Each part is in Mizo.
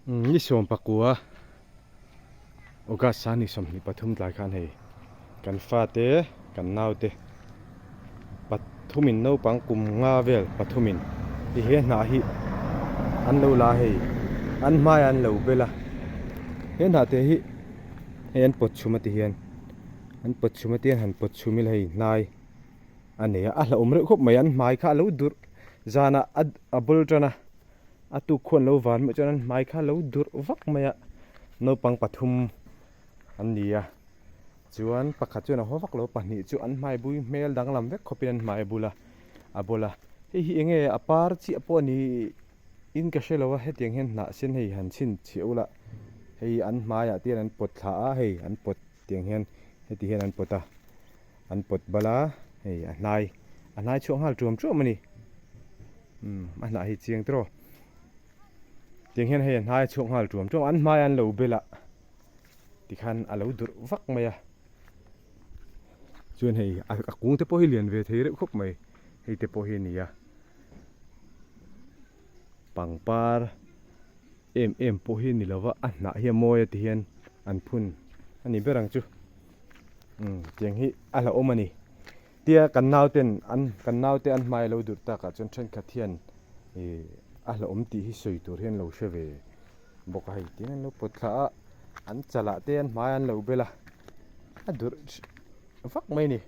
Ni 19 August a ni 23 tlai khan hei kan fate kan naute pathumin naupang kum nga vel pathumin ti he hnah hi an lo la hei an hmaiah an lo bel a he hnah te hi hei an pawt chhum a ti hian an pawt chhum a ti hian han pawt chhum ila hei hnai a nei a a hlauhawm reuh khawp mai an hmai kha a lo durh zanah a bul tan a. A tuk khuan lo van meuh chuan an hmai kha lo durh vak mai a, naupang pathum an ni a, chuan pakhat chuan a haw vak lo, pahnih chu an hmai bui hmel danglam vek khawpin an hmai a bul a, a bawl a, hei hi enge a par chiah pawh ni in ka hre lo a, hetiang hian hnah sen hei han chhin chhiah ula, hei an hmaiah te hian an pawt thla a, hei an pawt tiang hian heti hian an pawt a. An pawt bal a, hei a hnai, a hnai chhuah nghal tuam tuam a ni. Umm a hnah hi chiang tiraw. Tiang hian hei a hnai a chhuak nghal tuam tuam a, an hmai an lo bel a, tikhan a lo durh vak mai a. Chuan hei a kung te pawh hi lian ve thei reuh khawp mai, hei te pawh hi a ni a. Pangpar em em pawh hi ni lova a hnah hi a mawi a ti hian an phun a ni ber ang chu umm tiang hi a hlauhawm a ni tia kan nauten an kan naute an hmai lo durh takah chuan thenkhat hian ih a hlauhawm tih hi sawi tur hian lo hre ve bawk a hei tin an lo pawt thla a an chalah te an hmai an lo bel a a durh vak mai a ni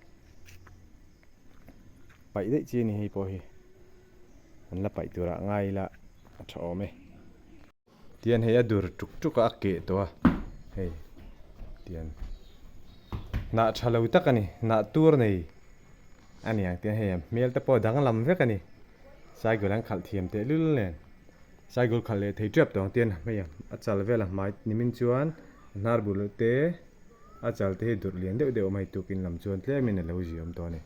paih daih chi a ni hei pawh hi. An la paih turah ngai ila a tha awm e. Tian hei a dur tuk tuk a a keh tawh a hei tian hnah tha lo tak a ni hnah tur nei a ni ang tian hei a hmel te pawh a danglam vek a ni cycle an khalh thiam teh lul nen cycle khalh leh thei tep tawh ang tian hei a chal vel a hmai nimin chuan a hnar bul te a chal te hi durh lian deuh deuh a awm a hei tukin lam chuan tlemin a lo ziawm tawh a ni.